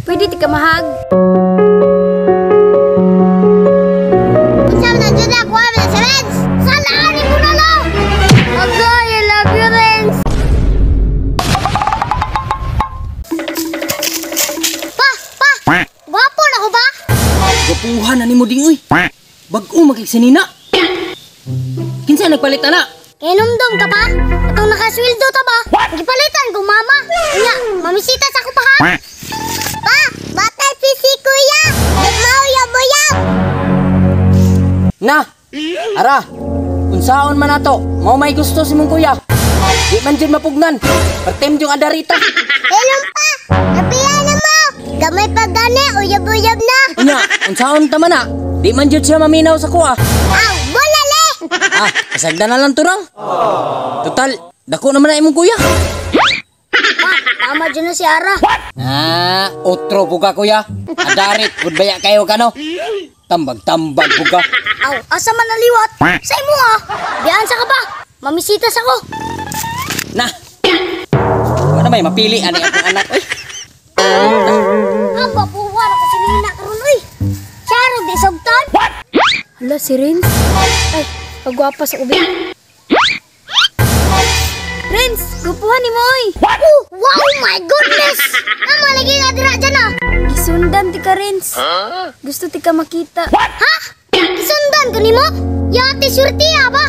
Pwede ti ka mahag. Unsa man jud ako si Renz? Salaan mo na lang. Agay, I love you, Renz. Pa, pa. Gwapo na ko ba? Gwapuhan na nimo ding oy. Bag-o magigsanina. Kinsa nagpalit ana? Kinumdum ka pa? Atong nakasweldo ta ba? Gipalitan ko mama. Unya, mamisita sa ako pa ha. Pa, batay si kuya. Di mauyab-uyab. Na. Ara. Unsaon man ato? Mao may gusto si mong kuya. Di man jud mapugnan. Pertem yung adarita. Hello pa. Napiya na mo. Gamay pa gani, uyab-uyab na. Unya, unsaon ta man na? Di man jud siya maminaw sa kuha. Aw, bulale. Ah, kasagdan na lang turang. Total, dako naman na imong kuya. Pa, tama dyan na si Ara. Ah, otro po ka kuya. Adarit, pud baya kayo kano. Tambag-tambag po ka. Aw, asa man naliwat? Sa imo ah. Diyan sa ka ba? Mamisitas ako. Na. Wala may mapili ani akong anak oy. Ang babuwa na kasi nina karon oy. Charo di sugtan. Hala, si Renz. Ay, pagwapa sa ubi. Renz, gupuhan ni mo oy. Oh, wow, my goodness. Amo lagi ka dira dyan ah. Gisundan ti ka, Renz. Gusto ti ka makita. Ha? Isundan ko nimo? Yati surti ah ba?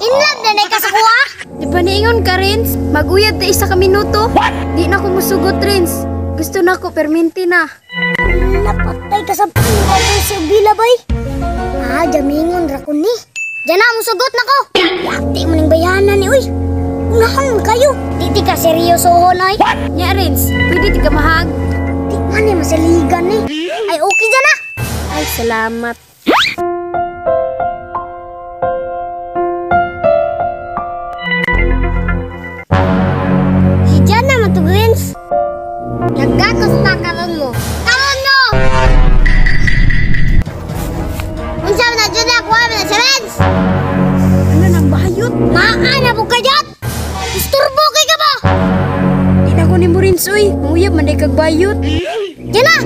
In love na ka sa kuha? Di ba niingon ka, Renz? Maguyab ta isa ka minuto. Di na ko musugot, Renz. Gusto na ko, perminti na. Napatay ka sa pangkatay sa bila bay. Ah, jamingon ra ko ni. Diyan na, musugot na ko. Yati mo ning bayanan ni, uy. Unahan kayo. Di ti ka seryoso oy. Nya, Renz, pwede ti ka mahag. Di man ni masaligan ni. Ay, okay dyan na. Ay, salamat. Si Jana matugins. Naggatos ta karon mo. Karon no! Unsa man na jud ako na si Renz? Ano nang bahayot? Maana po kayat! Isturbo kay ka ba? Di na ko ni mo, Renz, uy. Manguyab man di kag bayot. Jana!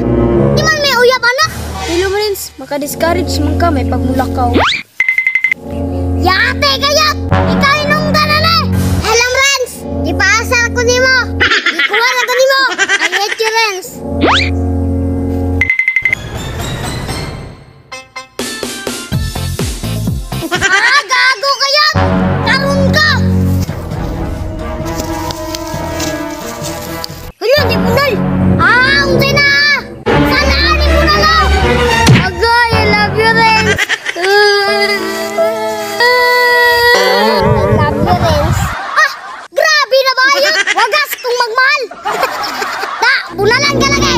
Di man may uyab anak! Hello, Renz. Maka-discourage man ka, may pagmulakaw. Yate kayat! Ikaw inungdan na eh! Hello, Renz! Ipaasa ko nimo! Ikuha na ko nimo! I hate you, Renz! Ah, gago kayat! Karon ka! Hala, di punal! Ah, unsay na! Salaan ni punal oh! Agay, I love you, Renz! I love you, Renz. Ah, grabe na ba yun? Wagas kong magmahal! Ta, bunalan ka lagi!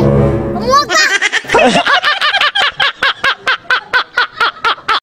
Pamuwag ka!